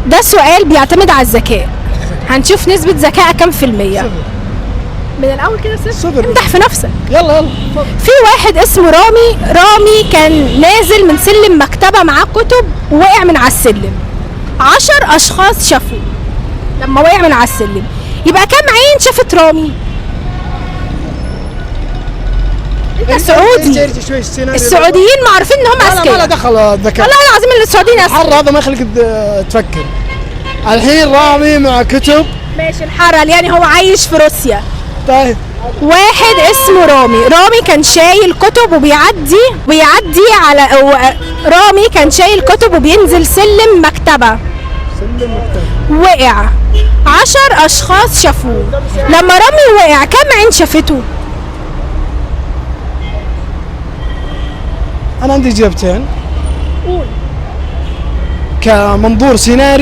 ده سؤال بيعتمد على الذكاء. هنشوف نسبة ذكائك كام في المية. من الأول كده صفر. صفر. امدح في نفسك. يلا يلا. في واحد اسمه رامي، رامي كان نازل من سلم مكتبة معاه كتب ووقع من على السلم. 10 أشخاص شافوه لما وقع من على السلم، يبقى كام عين شافت رامي؟ أنت سعودي. ارجع شوي السيناريو. السعوديين معروفين إن هم لا ما له أذكياء. دخل الذكاء. والله العظيم إن السعوديين أذكياء. الحر هذا ما يخليك تفكر. الحين رامي مع كتب. ماشي، الحرل يعني هو عايش في روسيا. طيب واحد اسمه رامي، رامي كان شايل كتب وبيعدي على رامي كان شايل كتب وبينزل سلم مكتبة. سلم مكتبة. وقع، 10 أشخاص شافوه. لما رامي وقع كم عين شافته؟ انا عندي اجابتين. قول. كمنظور سيناريو.